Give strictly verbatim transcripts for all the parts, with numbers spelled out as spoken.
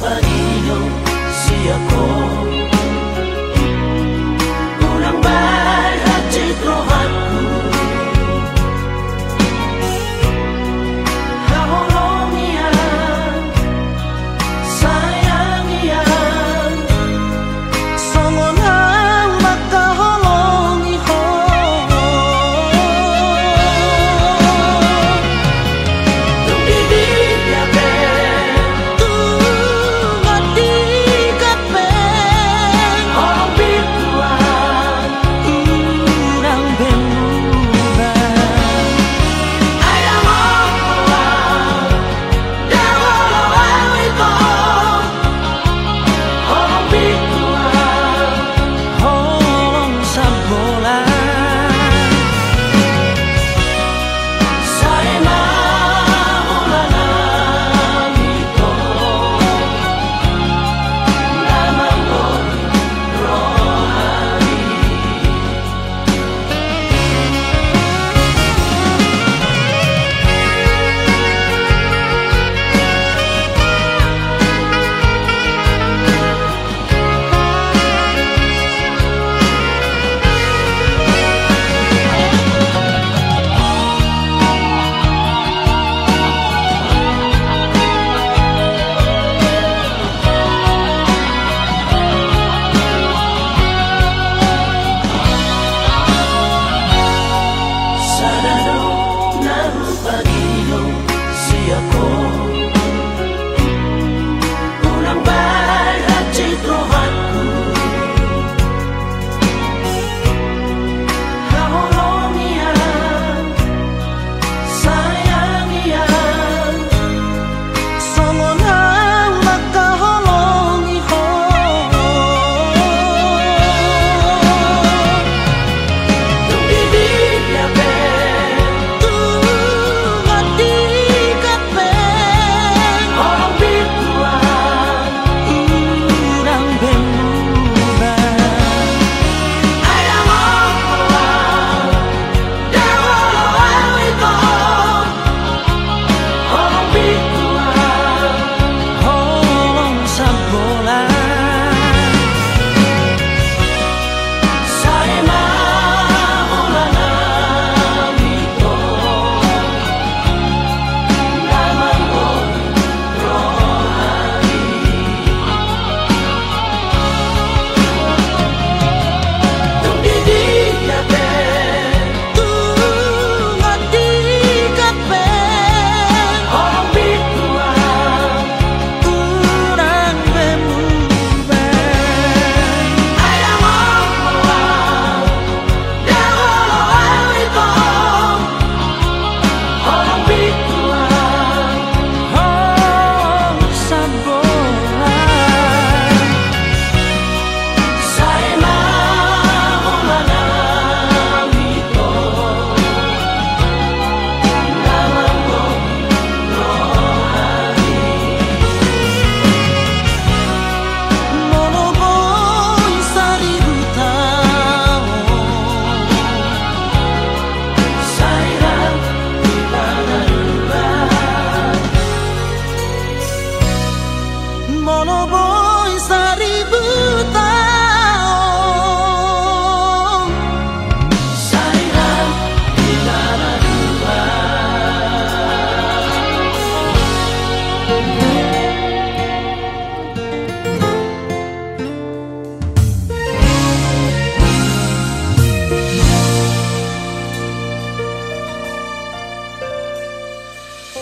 Padido sian ho, unang bahen hansit rohangku. Haholongi au, sayangi au, songon au mangkaholongi ho. Tung di dia pe, tung di dia pe, holong pintu au, unang be muba. Ai dang olo au, dang olo au ito. Holong pintu au, holong sambola. Sai ma holan au ito, na manggohi rohami. Sada do na hupadido sian ho, unang bahen hansit rohangku. Haholongi au, sayangi au, songon au mangkaholongi ho. Tung di dia pe, tung di dia pe, holong pintu au, unang be muba. Ai dang olo au, dang olo au ito. Holong pintu au, holong sambola. Sai ma holan au ito, na manggohi rohami. Tung di dia pe, tung di dia pe, holong pintu au, unang be muba. Ai dang olo au, dang olo au ito. Holong pintu au, holong sambola. Sai ma holan au ito, na manggohi rohami. Molo boi saribu taon, sai ra hita na dua. Molo boi saribu taon, sai ra hita na dua.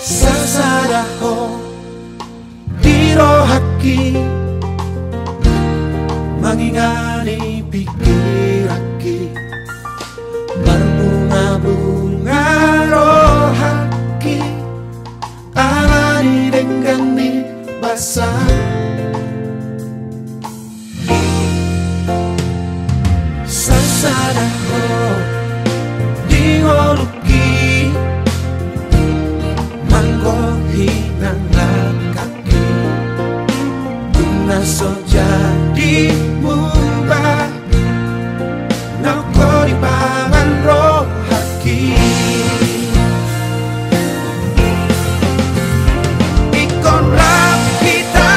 Sasada ho di rohangki, mangingani pingkiranki, marbunga-bunga rohangki, ala ni denggan ni basa. Sasada ho di ngolungki, manggohi nang langkangki, dung na so jadi muba, nang ho dipangan rohangki. Ingkon rap hita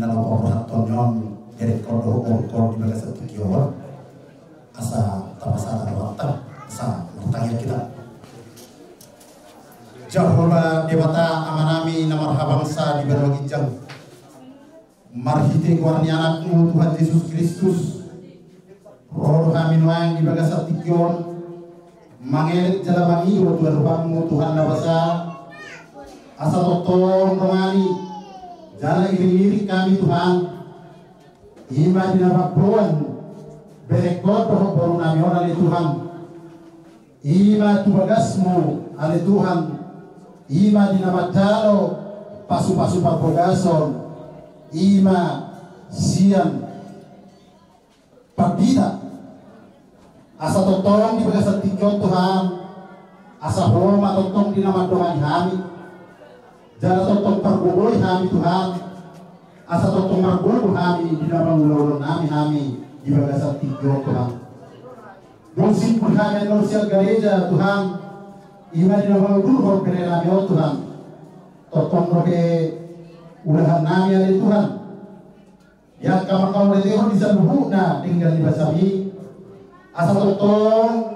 Na laho paborhathon on, berekkon dohot borungkon di bagasan tingki on. Asa tapasahat rohanta, asa martangiang hita. Jahowa Debata Amanami na marhabangsa di banua ginjang. Marhite goar ni Anakmu Tuhan Jesus Kristus, ro do hami nuaeng di bagasan tingki on, mangelek jala mangido tu adopanMu Tuhan na basa, asa tongtong dongani, jala iringiring hami Tuhan, i ma di na mamboan berekkon dohot borunami on ale Tuhan. I ma tu bagasMu ale Tuhan, i ma di na manjalo pasupasu parbagason, i ma sian pandita. Asa tongtong di bagasan tingki on Tuhan, asa Ho ma tongtong di na mandongani hami. Jala tongtong pargogoi hami Tuhan, asa tongtong margogo hami di na mangula ulaonnami hami di bagasan tingki on Tuhan. Dung simpul hami annon sian gareja Tuhan, i ma di na mangudurhon berenami on Tuhan. Tongtong dope ulahannami ale Tuhan. Di angka mangkaulehon di saluhutna denggan ni basaMi. Asa tongtong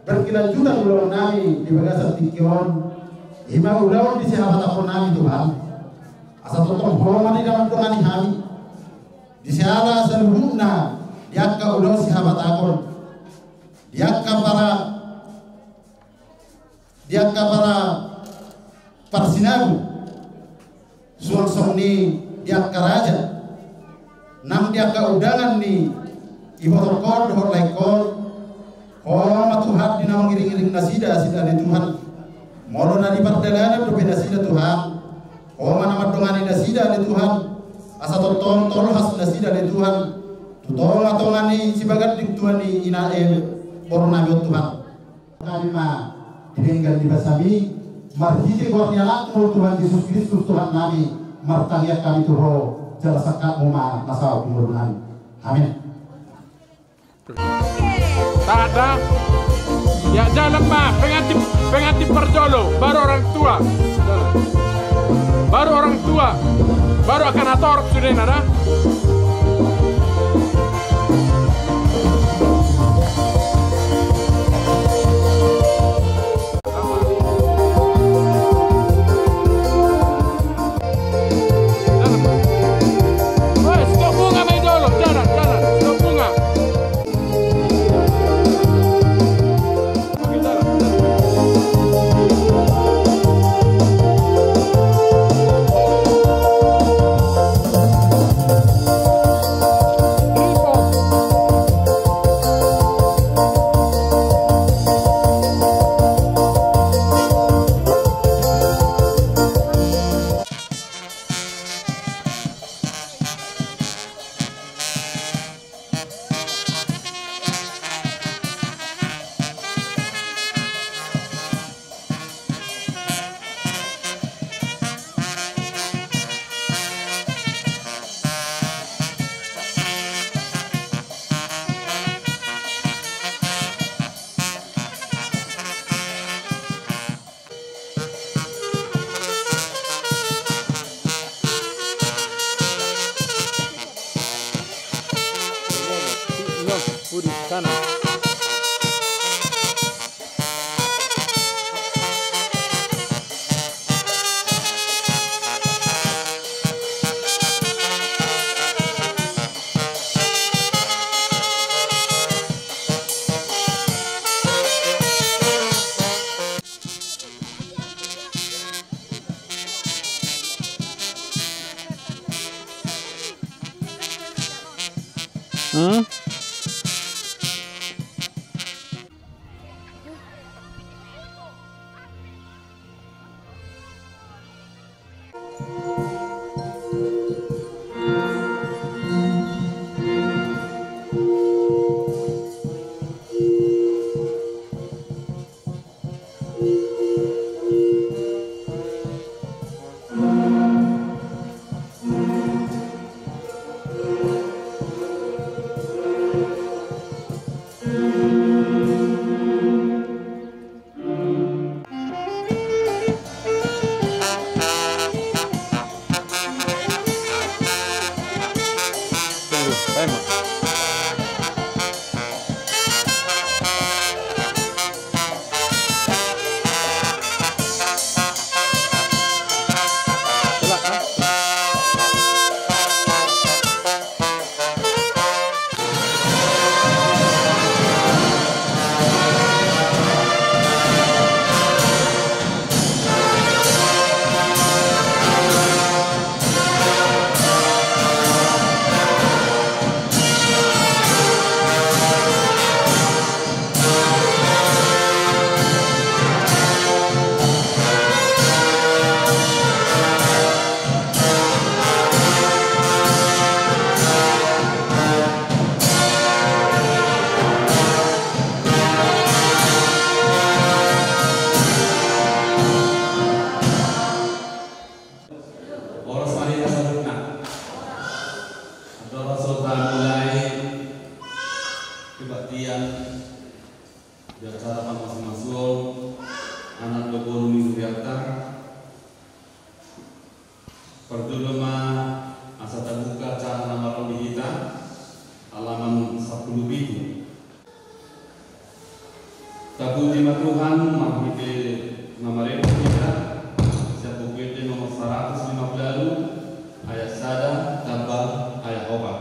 berkelanjutan ulaonnami di bagasan tingki on. I ma ulaon di sihabatahonnami Tuhan. Asa tongtong Ho ma di na mandongani hami. Di siala saluhutna di angka ulaon sihabatahon. Di angka para Di angka para parsinagu, suang songon i di angka raja, nang di angka undangan ni ibotohon dohot laengkon, Ho ma Tuhan di na mangiringiring nasida, nasida ale Tuhan. Molo na di pardalanan dope nasida Tuhan, Ho ma na mandongani nasida ale Tuhan. Asa tongtong tolhas nasida ale Tuhan tu tongatonga ni sibaganding tua ni ina, eh, borunami on Tuhan. Hami ma di denggan ni basaMi, marhite goar ni Anakmu Tuhan Jesus Kristus Tuhannami, martangiang hami tu Ho, jala sangkapMu ma na saut di ngolunami. Amin. Tahan da. Ya, jalan ma, pengantin, pengantin parjolo, baru orang tua. Baru orang tua, baru angka na torop sudena da. Oi, stop bunga, main dulu, jalan, jalan, stop bunga. Parjolo ma asa tabuka acara na maroli hita, halaman sampulu pitu. Tapuji ma Tuhan, marhite na marende hita, sian Buku Ende nomor saratus lima pulu ualu, ayat sada tamba ayat opat.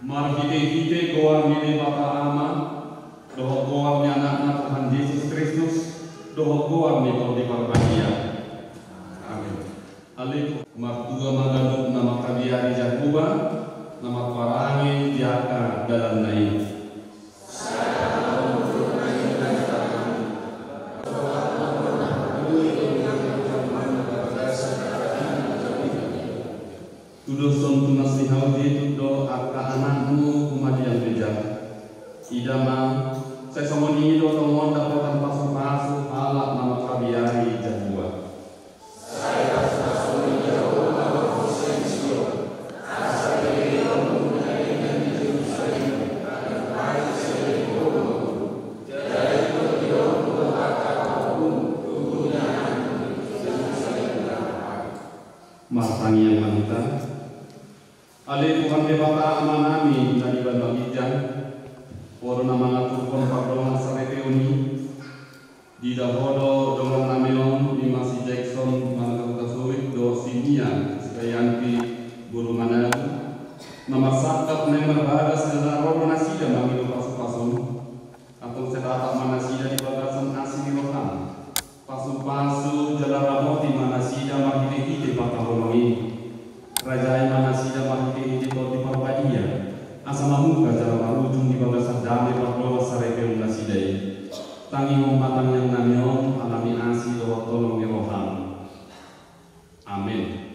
Marhitehite goar ni Debata Ama, dohot goar ni Anakna Tuhan Jesus Kristus, dohot goar ni Tondi Parbadia. Amin. Ale Tuhan, martua ma ganup na mangkabiari Jahowa, na marparange di angka dalanna i. Tudoshon tu na sihaujitut do angka anakmu humaliang di jam. Ida ma, sai songon i do tongon dapotan pasupasu halak na mangkabiari Jahowa. Martangiang ma hita. Ale Tuhan Debata Amanami na di banua ginjang, Ho do na mangaturhon pardongan saripeon i. Diida Ho do dongannami on, i ma si Jackson marga Hutasoit dohot si Nia Krisdayanti boru Manalu, na marsangkap na i marbagas jala ro do nasida mangido pasupasum. Antong sai tatap ma nasida di bagasan asi ni roham. Pasupasu jala ramoti ma nasida marhitehite patahonon i. Rajai ma nasida marhitehite Tondi Parbadia, asa mamungka jala marujung di bagasan dame pardongan saripeon nasida i. Tangihon ma tangiangnami on ala ni asi dohot holong ni roham. Amen.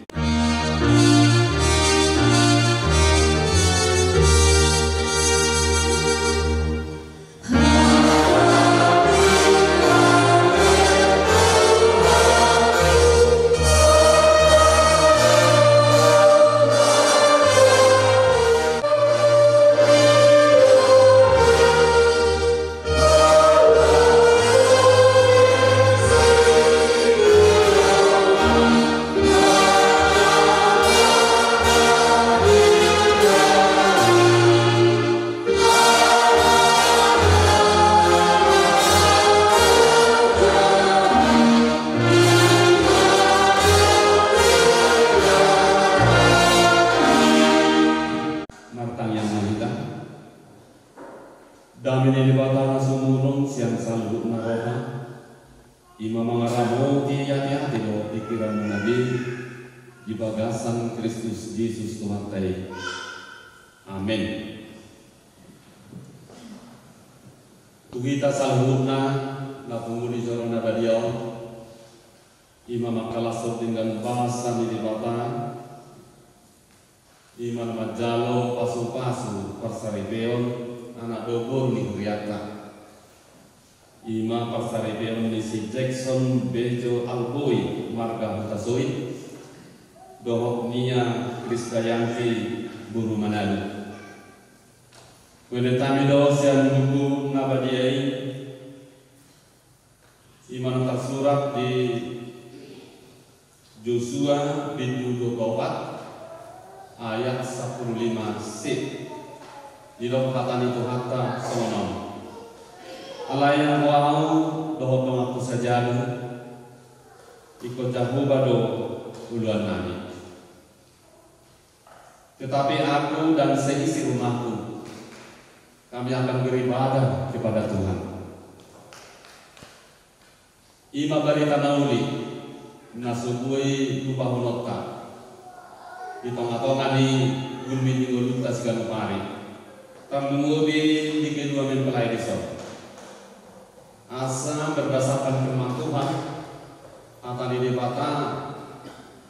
Martangiang ma hita. Dame ni Debata na sumurung sian saluhutna roha, i ma mangaramoti ateate dohot pingkiranmuna be di bagasan Kristus Jesus Tuhanta i. Amen. Tu hita saluhutna na pungu di joro na badia on, i ma mangkalashon denggan basa ni Debata, i ma na manjalo pasupasu parsaripeon anak dohot boru ni hurianta. I ma parsaripeon ni si Jackson Bejo Alboi marga Hutasoit dohot Nia Krisdayanti boru Manalu. Huendetami do sian Buku na Badia i, i ma na tarsurat di Josua bindu dua pulu opat Ayat sampulu lima se. Didok hata ni Tuhanta songon on: Alai anggo ahu dohot donganku sajabu, ingkon Jahowa do uluan nami. Tetapi aku dan seisi rumahku, kami akan beribadah kepada Tuhan. I ma barita na uli na so boi tupahononta di tongatonga ni gulmit ni ngolunta siganup ari, tarlumobi di kedua mempelai dison. Asa berdasarkan firman Tuhan, hata ni Debata,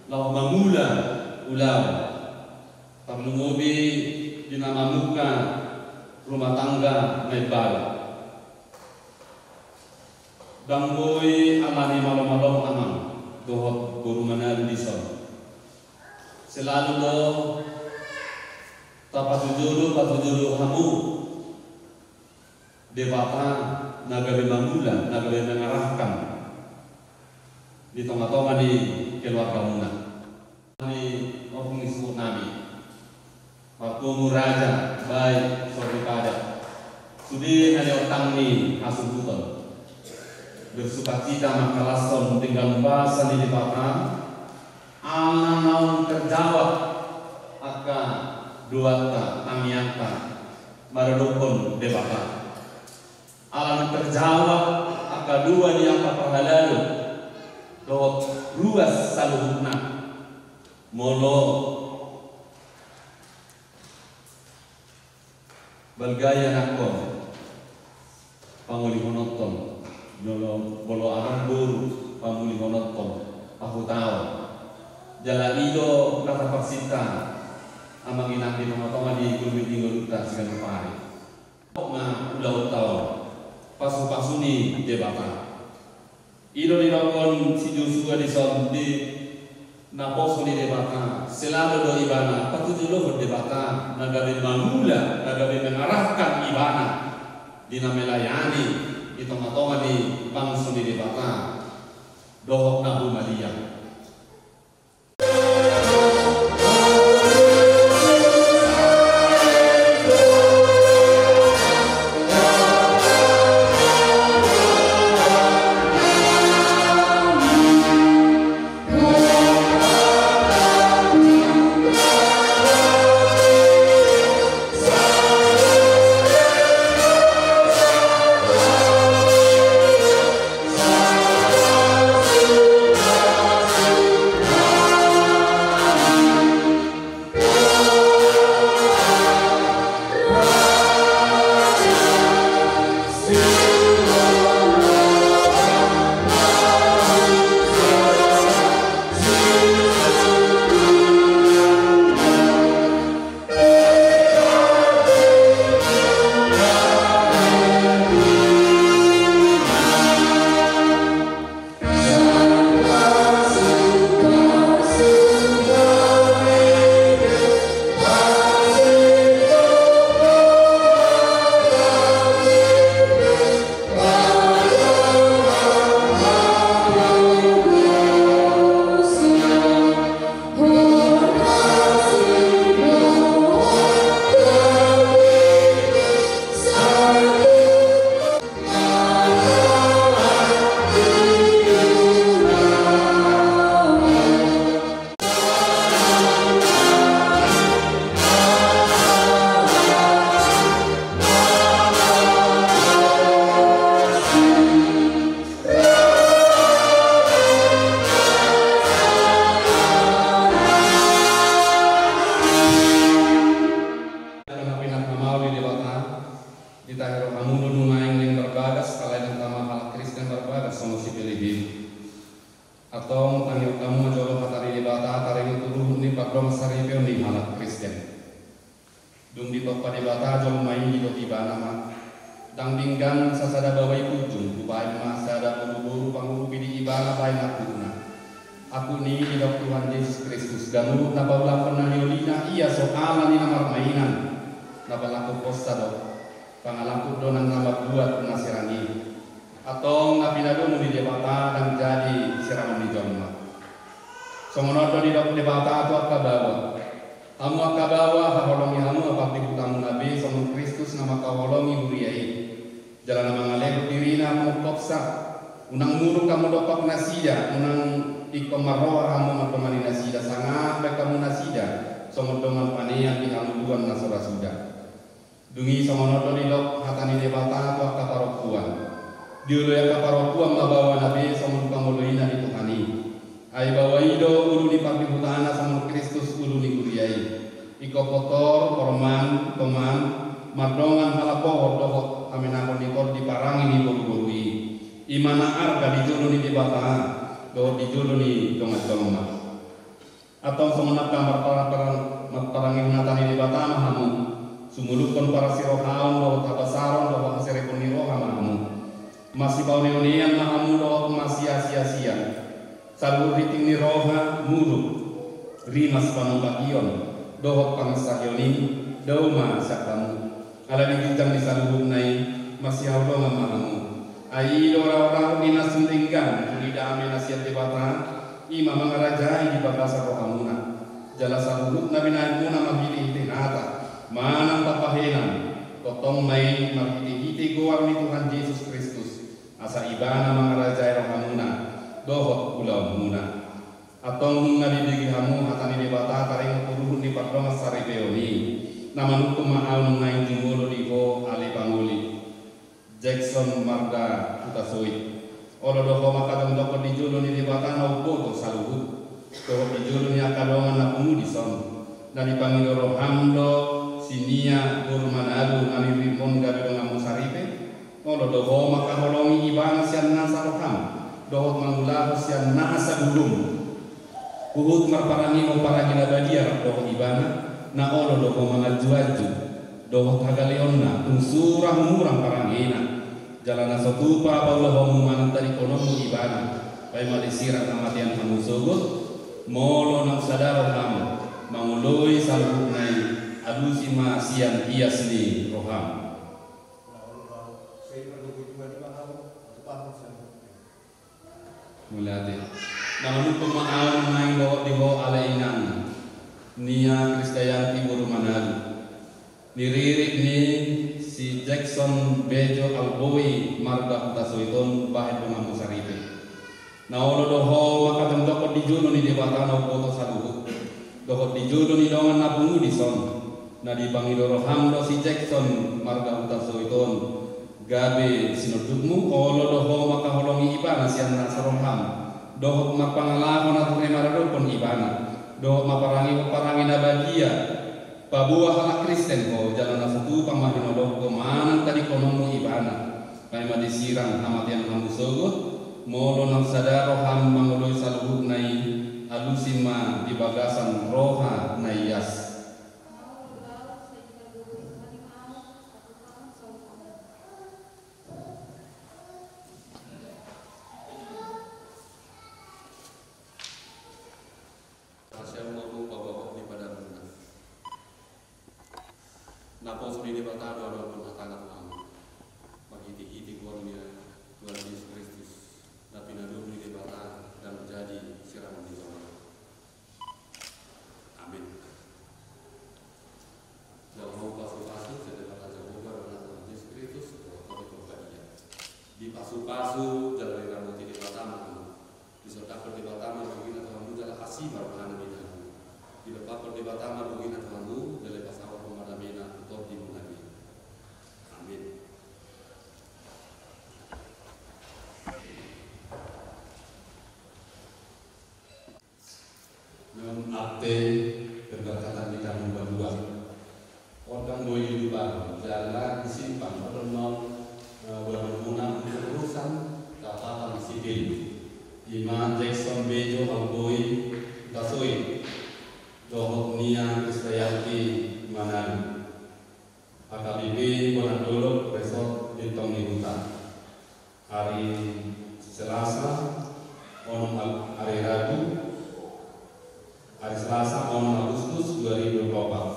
laho mangula ulaon, tarlumobi di na mamungka rumah tangga na imbaru. Ndang boi alani malomalom amang dohot boru manalu dison. Selalu do tapatujolo, patujolo hamu Debata na gabe mangula, na gabe mengarahkan di tongatonga ni keluargamuna. Ni ompung ni suhut nami, marpungu raja, baik soripada, sude na niontang ni hasuhuton, bersukacita mangkalashon denggan basa ni Debata, ala naung terjawab angka doanta, tangiangta maradophon Debata. Ala naung terjawab angka doa ni angka parhalado dohot ruas saluhutna. Molo balga i anakkon, pangolihononhon, molo, molo adong boru, pangolihononhon, pahutaon. Jala i do na taparsinta amang inang di tongatonga ni gulmit ni ngolunta siganup ari. Tok na ulaonta on pasupasu ni Debata. I do didokhon si Josua dison di naposo ni Debata, selalu do ibana patujolohon Debata na gabe mangula, na gabe mengarahkan ibana di na melayani di tongatonga ni bangso ni Debata dohot na humaliang. Karena pinarhamaol ni Debata, ditahi rohamu do nuaeng naeng barbagas, ala inanta ma halak Kristen barbagas songon si Pilipi. Antong tangianghon hamu ma jolo hata ni Debata taringot tu ruhut ni pardongan saripeon ni halak Kristen. Dung ditompa Debata jolma i, didok ibana ma: Ndang denggan sasada baoa i punjung, hubahen ma sada boruboru pangurupi di ibana bahen angkupna. Angkup ni i didok Tuhan Jesus Kristus, ganup na paulakhon na niolina ia so ala ni na marmainan, na pangalakuhonsa do. Pangalakuhon do nang na mambuat na sirang i. Antong na pinadomu ni Debata ndang jadi sirangon ni jolma. Songon on do didok Debata tu angka baoa: Hamu angka baoa, haholongi hamu ma pardihutamuna be songon Kristus na mangkaholongi huria i. Jala na mangalehon dirina mangungkopsa, unang muruk hamu dompak nasida, unang ingkon marroha hamu mandongani nasida, sanga baen hamu nasida songon dongan panean di hamuduan na so ra suda. Dung i songon on do didok hata ni Debata tu angka parompuan: Dioloi angka parompuan ma baoana be songon pangoloina di Tuhan i. Ai baoa i do ulu ni pardihutana songon Kristus ulu ni huria i. Ingkon pintor, porman, toman, mardongan halambohon dohot hamenanghon ni tondi parange ni boruboru i. I ma na arga di jolo ni Debata dohot di jolo ni dongan jolma. Antong songon angka marparang-parang-, marparangehon hata ni Debata ma hamu, sumulukhon parsirohaon dohot habasaron dohot haserepon ni roha ma hamu. Masipaoneonean ma hamu dohot masiasiasian. Saluhut rinting ni roha, muruk, rimas panumbakion dohot pangansahion i, dao ma sian hamu. Ala di ginjang ni saluhutna i, masihaholongan ma hamu. Ai i do raoraot ni na sun denggan, uli dame na sian Debata, i ma mangarajai di bagasan rohamuna. Jala saluhut na binahenmuna marhitehite hata manang tapahenan, tongtong ma i marhitehite goar ni Tuhan Jesus Kristus, asa Ibana mangarajai rohamuna dohot ulaonmuna. Antong nunga dibege hamu hata ni Debata taringot tu ruhut ni pardongansaripeon i, na manungkun ma ahu nuaeng jumolo di ho ale pangoli Jackson marga Hutasoit. Olo do ho mangkajongjonghon di jolo ni Debata na umboto saluhut, dohot di jolo ni angka dongan na pungu dison, na dipangido roham do si Nia boru Manalu na niriritmon gabe donganmu saripe? Olo do ho mangkaholongi ibana sian nasa roham, dohot mangulahon sian nasa gulum. Huhut marparangehon parange na badia rap dohot ibana, na olo do ho manganjuanju dohot hagaleonna, tung sura humurang parangena. Jala na so tupa paulahonmu manang tadingkononmu ibana, paima disirang hamatean hamu sogot, molo naung sada roham mangoloi saluhutna i, alusi ma sian ias ni roham. Mauliate. Na manungkun ma ahu nuaeng dohot di ho ale inang Nia Kristayanti boru Manalu, niririt ni si Jackson Bejo Alboi marga Hutasoit on, bahen donganmu saripe. Na olo do ho mangkajongjonghon di jolo ni Debata na umboto saluhut, dohot di jolo ni dongan na pungu dison, na dipangido roham do si Jackson marga Hutasoit on gabe sinondukmu. Olo do ho mangkaholongi ibana sian nasa roham, dohot marpangalaho na ture maradophon ibana, dohot marparangehon parange na badia. Paboa halak Kristen ho, jala na so tupa ma hinolongku manang tadingkononmu ibana, paima disirang hamatean hamu sogot, molo naung sada roham mangoloi saluhutna i, alusi ma di bagasan roha na ias. Rahasia ma hamu paboahon ni padanmuna. Naposo ni Debata do adong hatana tu hamu, marhitehite goar ni Tuhan Jesus Kristus, na pinadum ni Debata ndang jadi sirangon ni jolma. Amin. Jala hamu pasupasu sian Debata Jahowa, Debata Tuhan Jesus Kristus, dohot Tondi Porbadia. Dipasupasu jala diramoti Debata ma hamu. Disondangkon Debata ma bogina tu hamu jala asi ma rohana di hamu. Didompakkon Debata ma bogina tu hamu jala dipasaorhon ma damena tu tondimuna be. Amin. Naung ate pemberkatan di hamu badua. Ondang boi diubah jala disimpan, ondang mau, eh, boanonmuna untuk urusan catatan sipil. I ma Jackson Bejo Alboi Hutasoit dohot Nia Kristayanti Manalu, H K B P Bonan Dolok, Resort Lintong ni Huta. Hari Selasa, onom Ag-, hari Rabu, hari Selasa, onom Agustus dua ribu dua puluh empat.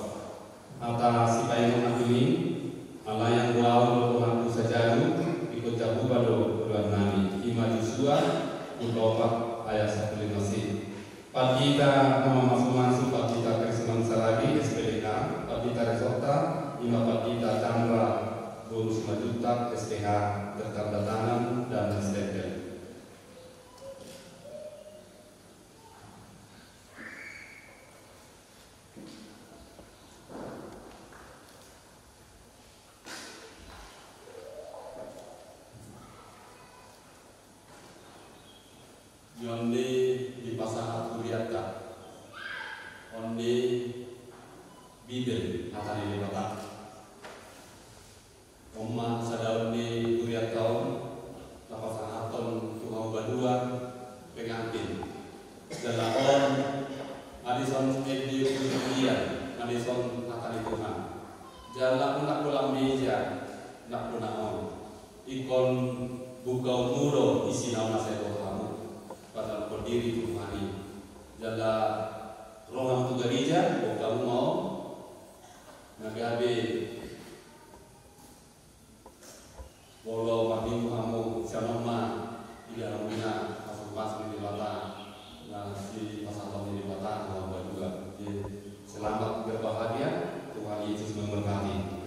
Hata sipaingot nami, alai anggo ahu dohot donganku sajabu, ingkon Jahowa do doan nami. I ma Josua, dua puluh empat ayat sampulu lima C. Pandita na mamasumasu, Pandita Krisman Saragi, Ondi dipasahat hurianta. Ondi Bibel, hata ni Debata. On ma sada ondi hurianta on, tapasahathon tu hamu badua pengantin. Jala on, adison ende ulian, adison hata ni Tuhan. Jala unang holan meja, nang hona on. Ingkon buka umur do isi na masa do hamu. Pasahathon diri tu Tuhan i. Jala ro hamu tu gareja, buka umur. Na gabe molo marminggu hamu sian on ma, ia hamu na pasu-pasu ni Debata, na sipasahaton ni Debata hamu badua. Jadi, selamat berbahagia, Tuhan Yesus memberkati.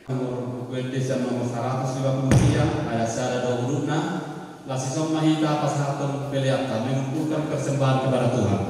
Nomor, buku ende sian nomor saratus lima puluh tiga, ayat sada dohot urutna. Laos dison ma hita pasahathon peleanta, mengumpulkan persembahan kepada Tuhan.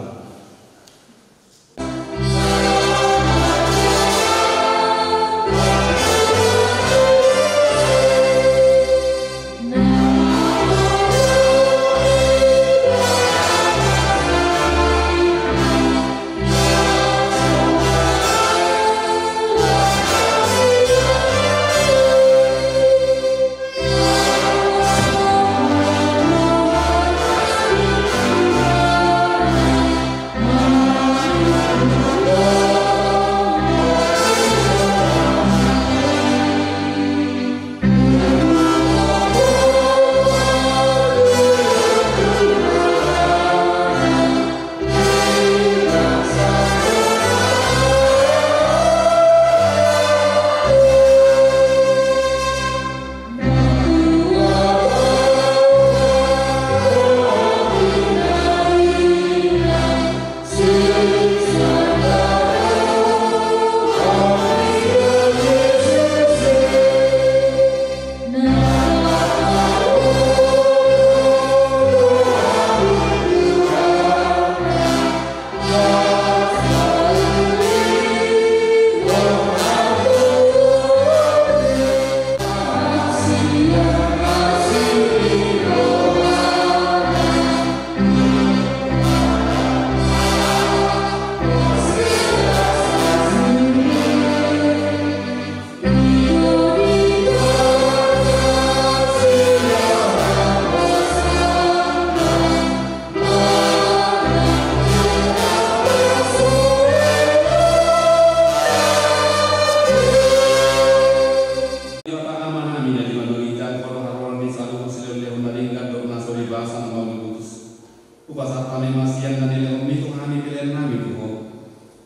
Debata Amanami na di banua ginjang, Ho do haroro ni saluhut silehonlehon na denggan dohot na so bebas, na maol ni utus. Hupasahat hami ma sian na nilehonMi tu hami peleannami tu Ho.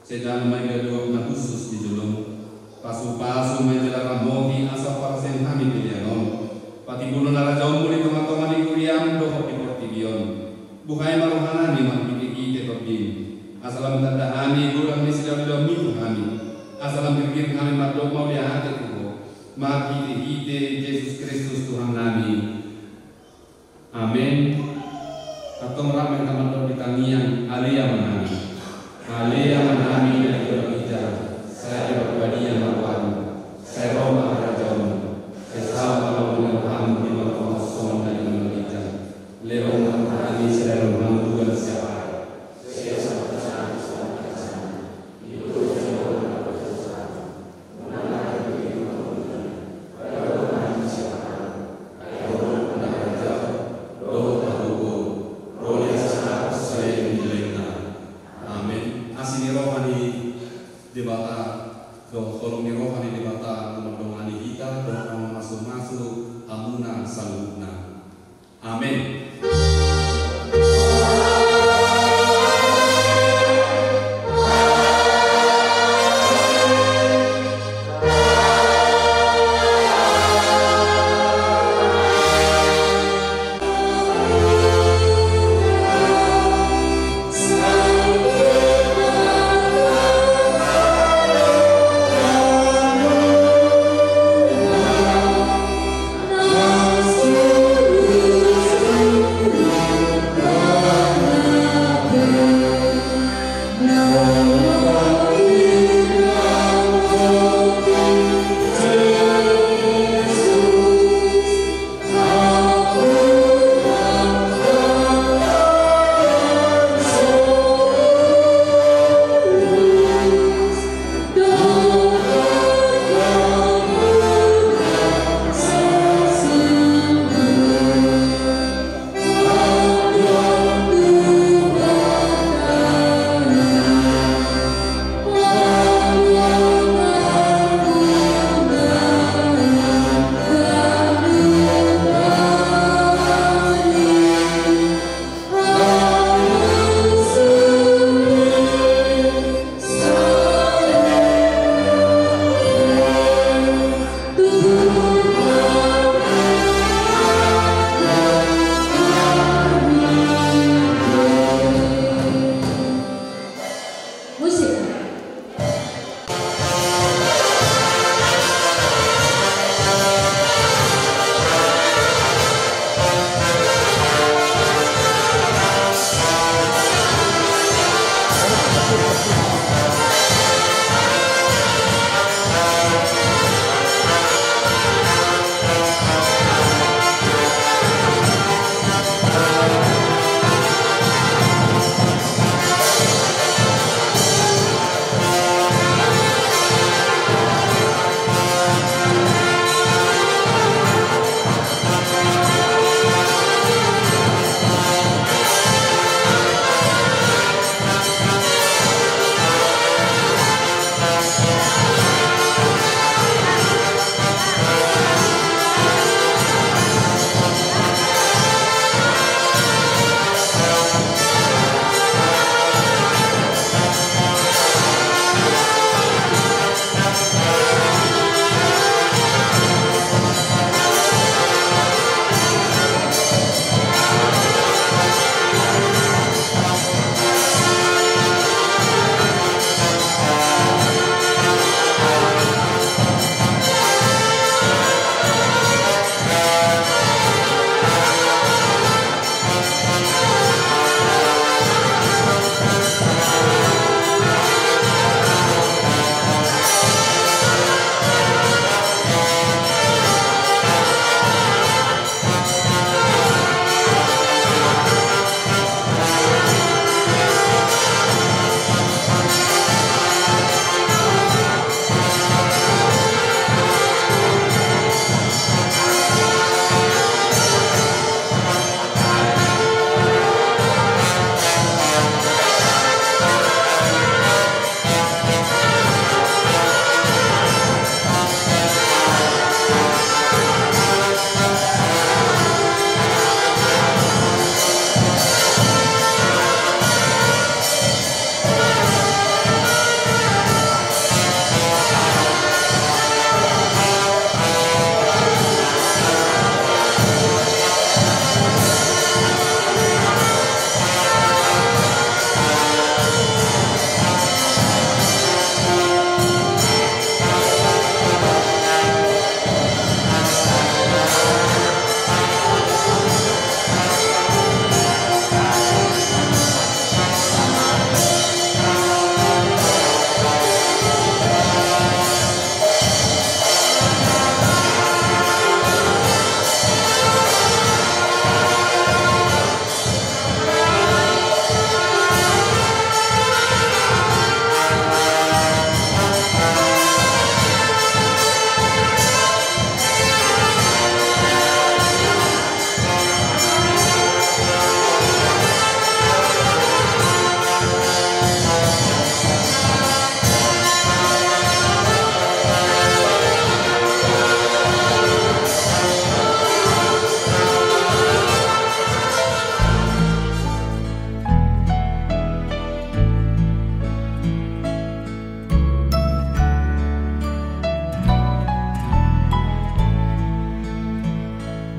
Sai dang ma i gabe uap na hushus di joloM. Pasupasu ma i jala ramoti asa huparsian hami pelean on. Patimbulhon harajaonMu di tongatonga ni huriaM dohot di portibi on. Buhai ma rohanami marhitehite TondiM, asa lam tanda hami godang ni silehonlehonMi tu hami, asa lam girgir hami mandok mauliate tu Ho, marhitehite Jesus Kristus Tuhannami. Amen. Antong rap ma hita mandok di tangiang: Ale Amanami. Ale Amanami na di banua ginjang, sai diparbadia ma goarMu, sai ro ma harajaonMu, sai saut ma lomo ni rohaM di banua tonga on songon na di banua ginjang. Lehon ma tu hami sadari on hangoluan siapari. Amen. Asi ni roha ni Debata dohot holong ni roha ni Debata na mandongani hita dohot na mamasumasu hamuna saluhutna. Amen.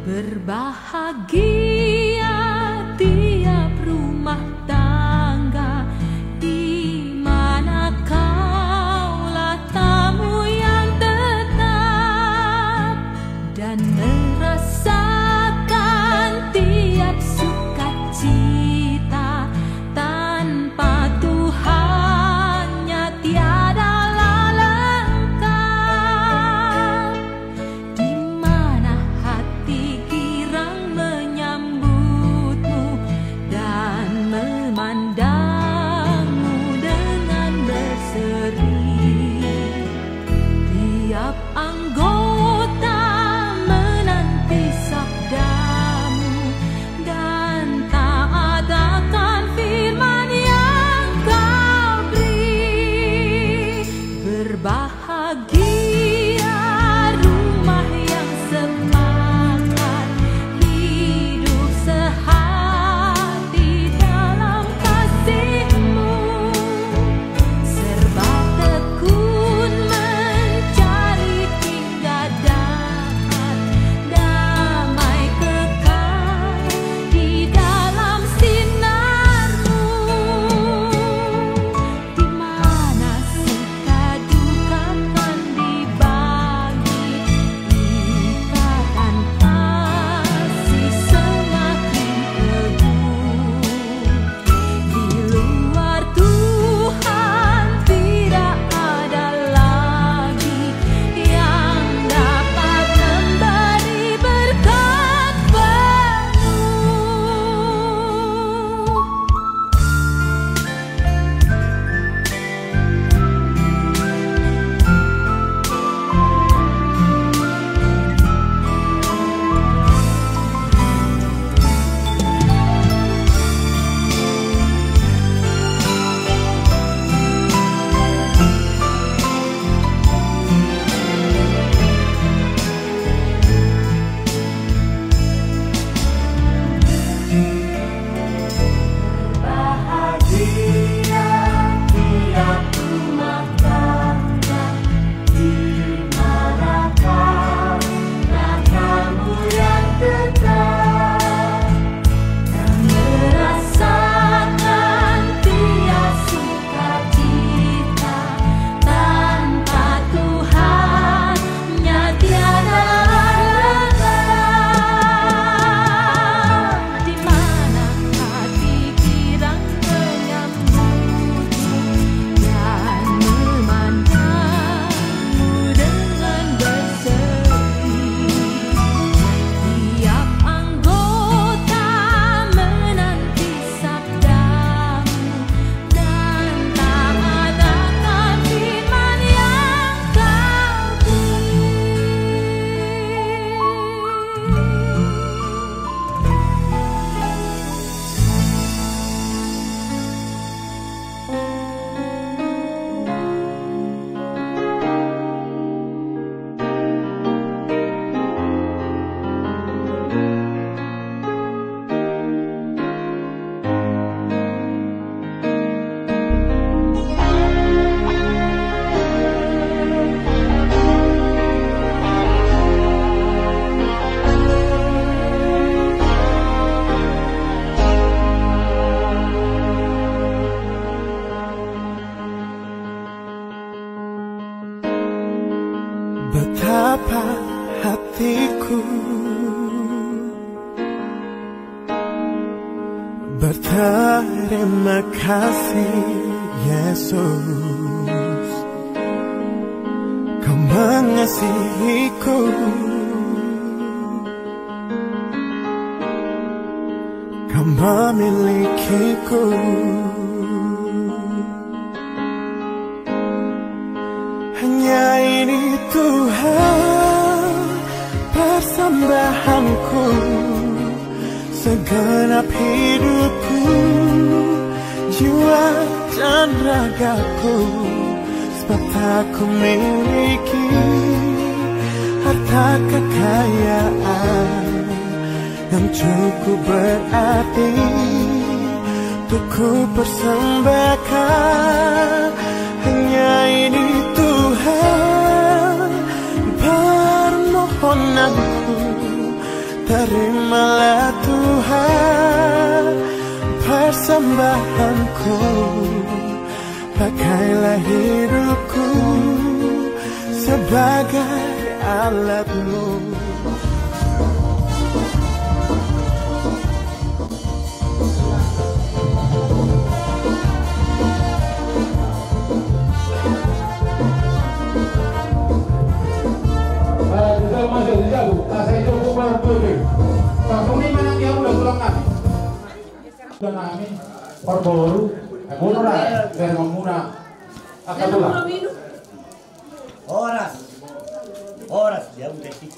Berbahagia tiap rumah tangga di mana kaulah tamu yang tetap dan merasakan tiap sukacita. Tanpa Tuhannya tiadalah lengkap. Tiap anggota menanti sabdamu dan taat akan firman yang kau beri. Berbahagia rumah yang sepakat hidup sehati dalam kasih-Mu. Serba tekun mencari hingga dapat damai kekal di dalam sinar-Mu. Di mana suka duka kan dibagi, ikatan kasih semakin teguh. Di luar Tuhan tidak ada lagi yang dapat memberi berkat penuh. Bahagia tiap rumah tangga di mana karena Kamu yang dekat, yang merasakan tiap sukacita. Tanpa Tuhan, nya tiada arti. Di mana hati girang menyambut dan memandangmu dengan berseri. Tiap anggota menanti sabdamu dan taat akan firman yang kau beri. Betapa hatiku berterima kasih, Yesus, Kau mengasihiku, Kau memilikiku. Hanya ini Tuhan persembahanku, segenap hidupku, jiwa dan ragaku, sebab tak kumiliki harta kekayaan yang cukup berarti untuk kupersembahkan. Hanya ini Tuhan permohonanku, terimalah Tuhan persembahanku. Pakailah hidupku sebagai alat-Mu. Parboru, eh, boru ra, biar mamuna. Angka tulang. Horas. Horas dia udah sih.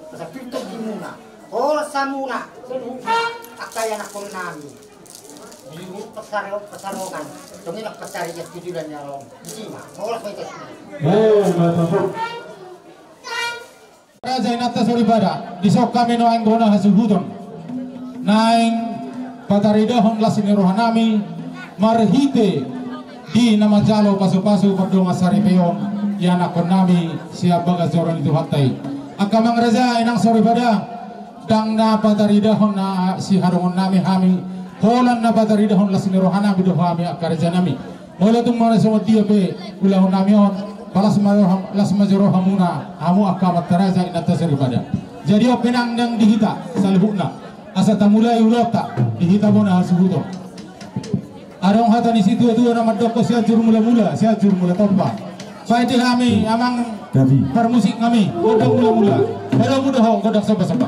Asa pintor di muna, horas muna, angka ianakhon nami. Di pasar, pasarongan, songon i na pasar i, tujuan ni along. Di sima, horas ma i. Eh, mantap. Raja inanta soripada, dison hami nuaeng bona hasuhuton. Naeng pataridahon las ni roha nami, marhite di na manjalo pasupasu pardongan saripeon, ianakhon nami sian bagas joro ni Tuhanta i. Angka amang raja, inang soripada, ndang na pataridahon na sihadongon nami hami, holan na pataridahon las ni roha nami do hami angka raja nami. Molo tung molo songon dia pe ulaon nami on, palas ma roha, las ma joro hamuna, hamu angka amanta raja inanta soripada. Jadi on pe nang, nang di hita saluhutna, asa tamulai ulaonta di hita bona hasuhuton. Adong hata ni situatua na mandokkon, Sianjur Mulamula, Sianjur Mula Tompa. Baen di hami amang parmusik nami, gondang mulamula. Halo muda ho, gondang sombasomba.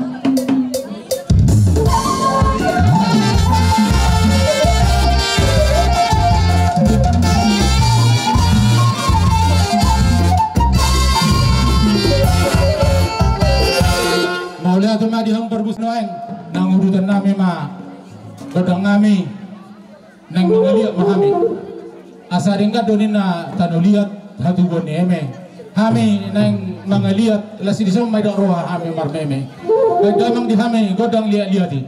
Mauliate ma di hamu parmusik nuaeng, nang udutan nami ma gondang nami. Naeng mangaliat ma hami. Asa denggan do ninna tano liat hatubuan ni eme. Hami naeng mangaliat, las dison ma didok roha hami marmeme. Baen damang di hami gondang liatliat i.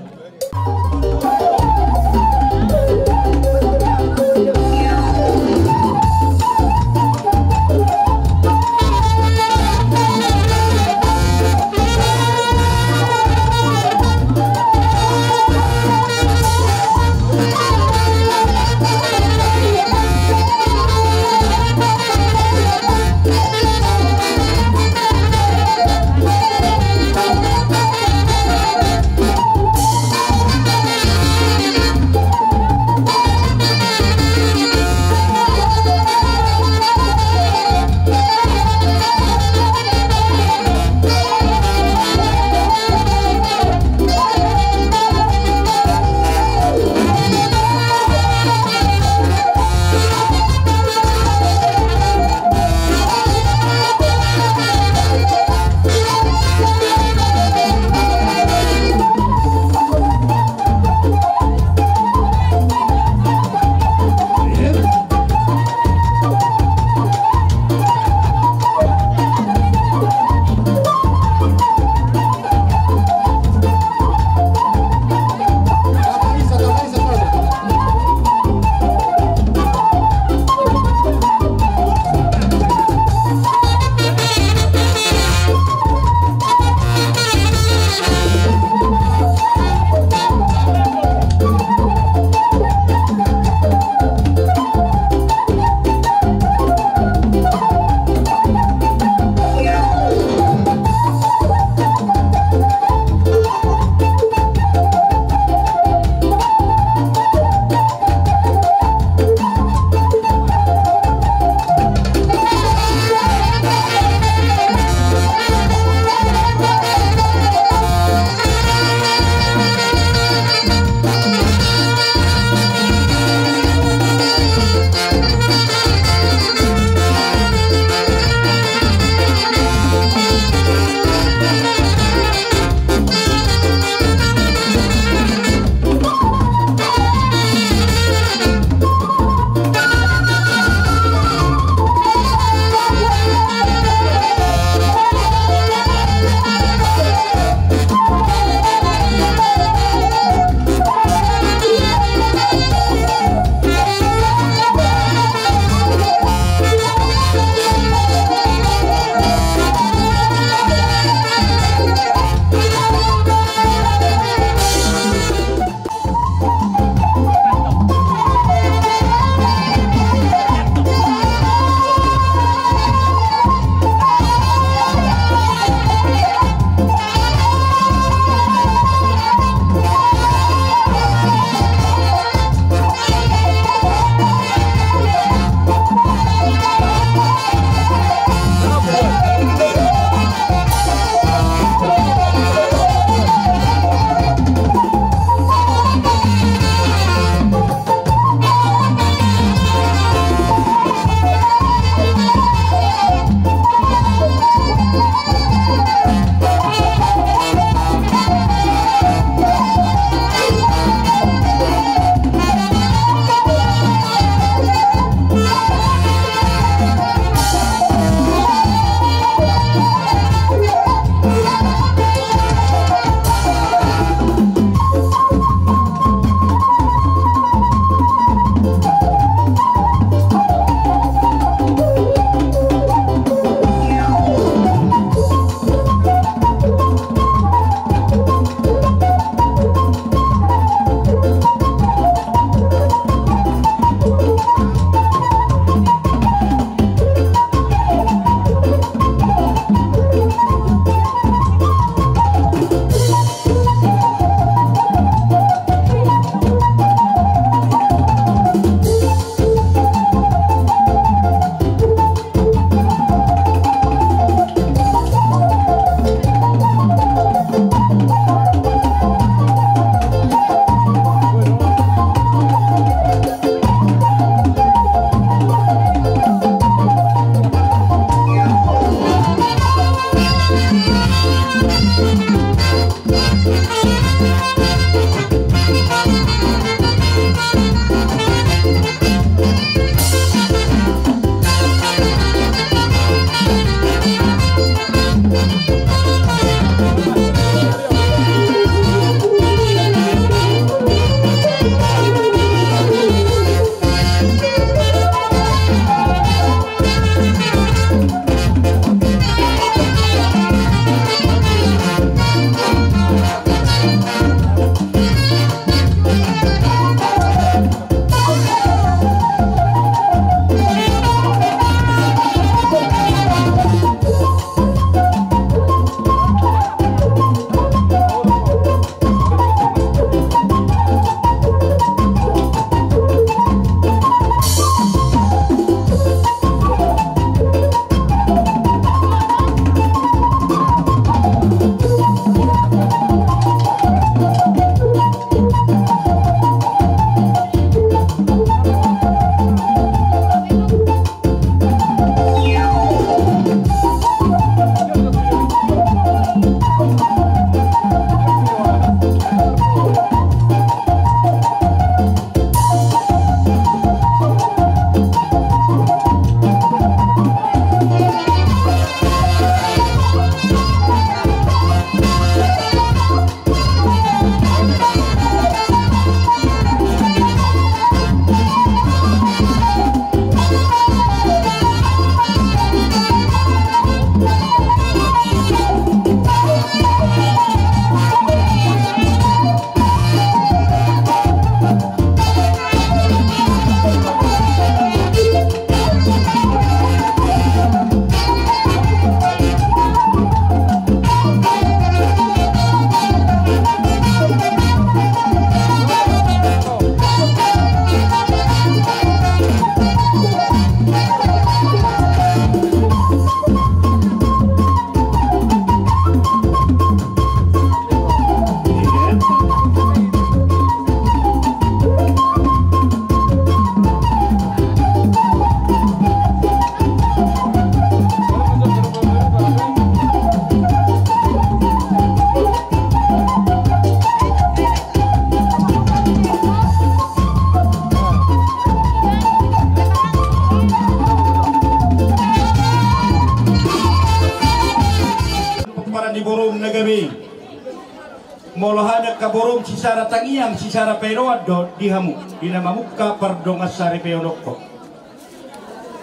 Molo hami angka borum sisara tangiang, sisara paeroan do di hamu, di na mamungka pardongansaripeononhon.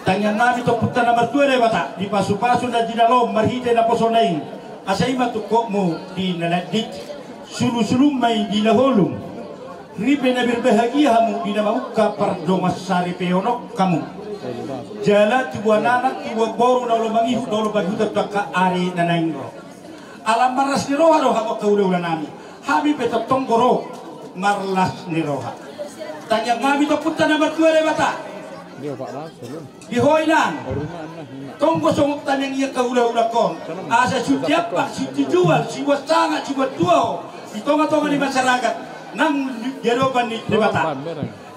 Tangiang nami tu Ompunta na martua Debata, dipasupasu na jinalom marhite naposona i, asa i ma tungkotmu di na landit, sulusulum ma i di na holum. Ripe na berbahagia hamu di na mamungka pardongansaripeonon hamu. Jala tubuan anak, tubuan boru na olo mangihut, na olo mangihut tu angka ari na naeng ro. Ala marlas ni roha do hamu angka hulahula nami. Hami pe tongtong do ro marlas ni roha. Tangiang nami tu Ompunta na martua Debata. Di ho inang. Tonggo songon tangiang i angka hulahulahon. Asa siunti ampang, siunti jual, sibuat sanga, sibuat tua ho di tongatonga ni masyarakat nang di adopan ni Debata.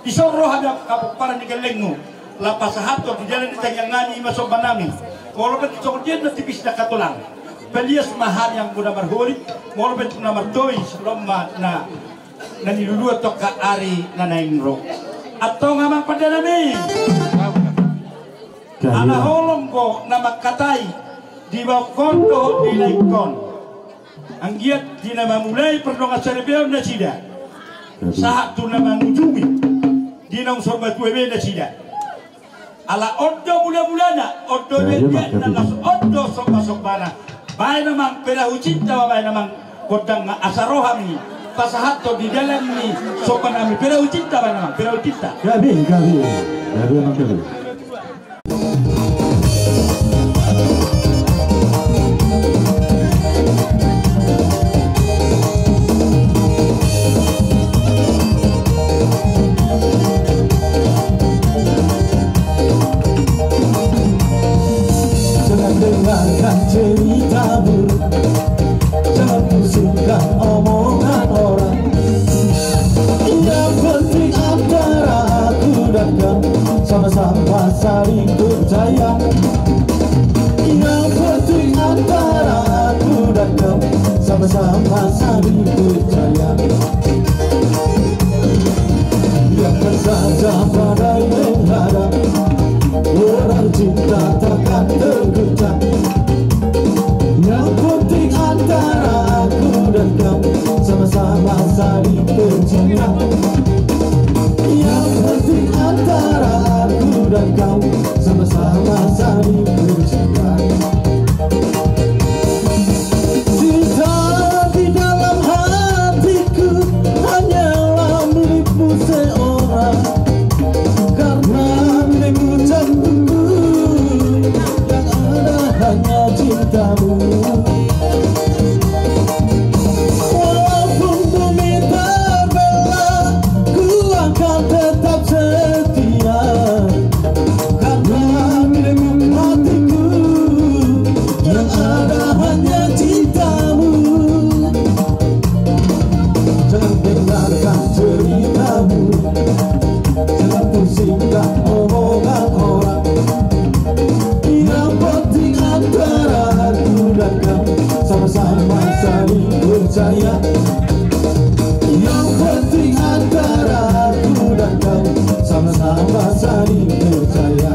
Dison ro hami angka pomparan ni gellengmu. Laho pasahathon di dalan ni tangiang nami, i ma somba nami. Molo pe songon dia na tipis angka tulang, palias ma hami anggo na marholit. Molo pe na martois, lam ma na na niluluan tu angka ari na naeng ro. Antong amang pande nami, ala holong do na mangkatai, dibaonkon dohot dilaingkon. Anggiat di na mamulai pardongansaripeon nasida, sahat tu na mangujungi di naung saur matua be nasida. Ala on do mulamulana, on do diakdiakna, laos on do sombasombana. Baen amang, perahu cinta ma baen amang. Gondang asa ro hami pasahathon di dalan ni somba nami, perahu cinta baen amang, perahu cinta. Gabe, gabe. Gabe amang, gabe. Jangan dengarkan cerita buruk, jangan pusingkan omongan orang. Yang penting antara aku dan kau sama-sama saling percaya. Yang penting antara aku dan kau sama-sama saling percaya. Biarkan saja badai menghadang, orang cinta takkan terguncang. Yang penting antara aku dan kau sama-sama saling percaya. Yang penting antara aku dan kau sama-sama saling percaya. Cinta di dalam hatiku hanyalah milikmu seorang. Karena milikmu jantungku, yang ada hanya cintamu. Walaupun bumi terbelah, ku akan tetap setia. Karena milikmu hatiku, yang ada hanya cintamu. Jangan dengarkan cerita buruk, jangan pusingkan omongan orang. Yang penting antara aku dan kau sama-sama saling percaya. Yang penting antara aku dan kau sama-sama saling percaya.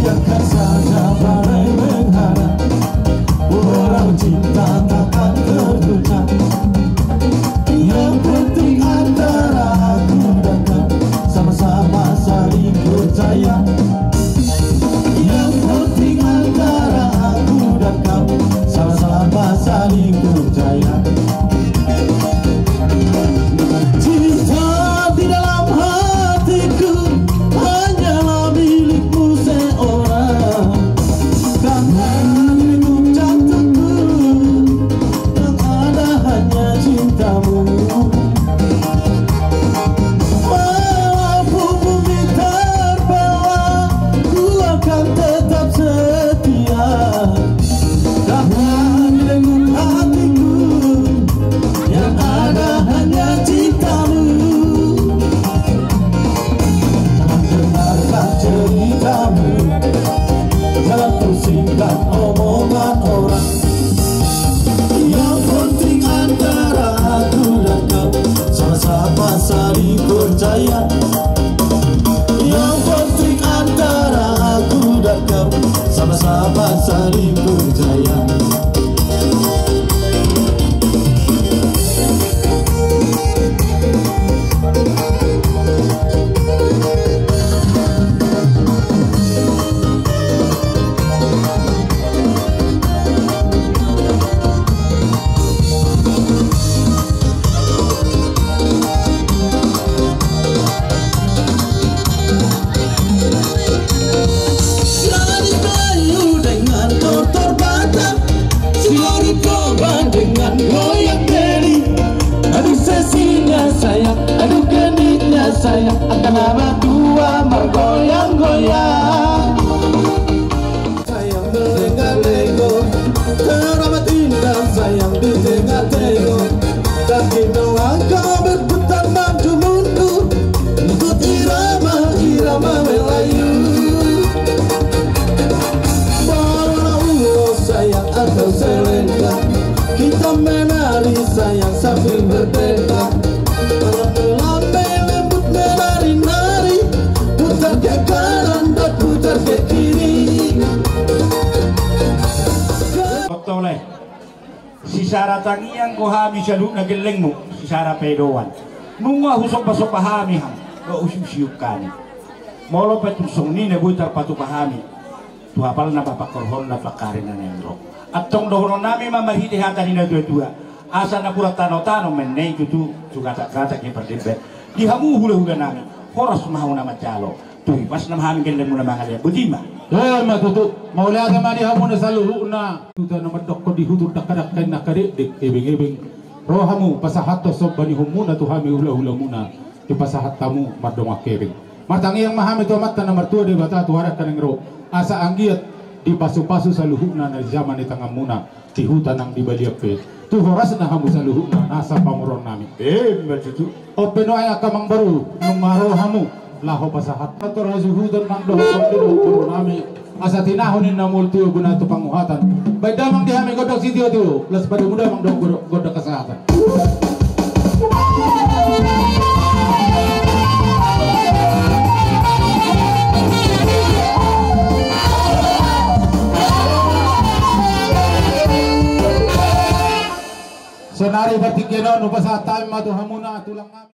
Biarkan saja badai menghadang, orang cinta takkan terguncang. Yang penting antara aku dan kau sama-sama saling percaya. Yang penting antara aku dan kau sama-sama saling percaya. Cinta di dalam hatiku hanyalah milikmu seorang. Karena milikmu jantungku, yang ada hanya cintamu. Walaupun bumi terbelah, Ari percaya. Jadi Melayu dengan tortor Batak, si Lori Toba dengan loyak Beli. Aduh sesinya sayang, aduh genitnya sayang, angka nama dua margoyang-goyang. Sayang berlengga-lenggo, teramat indah sayang di tengah-tenggo. Kaki melangkah berputar maju mundur, ikut irama, irama Melayu. Barulah ulos sayang atau selengkang, kita menari sayang sambil berdentang. Lambe-lambe lembut menari-nari, putar ke kanan dan putar ke kiri. Betul, eh. Sisara tangiang do hami saluhutna gellengmu, sisara paedoan. Nunga husomba-somba hami hamu, dohot husiusiuk hami. Molo pe tung songon i na boi tarpatupa hami tu hapalna ma pangkorhonna tu angka ari na naeng ro. Antong dohonon nami ma marhite hata ni na tua-tua, asa napuran tano-tano ma i tutu tu gatak-gatak ni pardenggan. Di hamu hula-hula nami, horas ma hamu na manjalo. Tu hipasna ma hami gellengmuna mangalean, boti ma. Ima tutu, mauliate ma di hamuna saluhutna. Huta na mandokkon di huta, dakka-dakka na kadekdek, ebeng-ebeng. Ro hamu pasahathon somba ni uhumuna tu hami hula-hulamuna, dipasahat hamu mardongan hepeng. Martangiang ma hami tu Amanta na martua Debata tu ari na naeng ro, asa anggiat dipasu-pasu saluhutna na di jaman ni tanganmuna. Di huta nang di balian pe, tu horasna hamu saluhutna nasa pamoruon nami. Ima tutu. On pe nuaeng angka amangboru, nunga ro hamu laho pasahat. Tor hasuhuton nang dohot pangkiro guru nami, asa tinahon ninna molo tio guna tu panguhatan. Baen damang di hami gondang sitio-tio, las padamu damang dohot gondang hasahatan. Saonari partingkian on hupasahat hami ma tu hamuna tulang nami.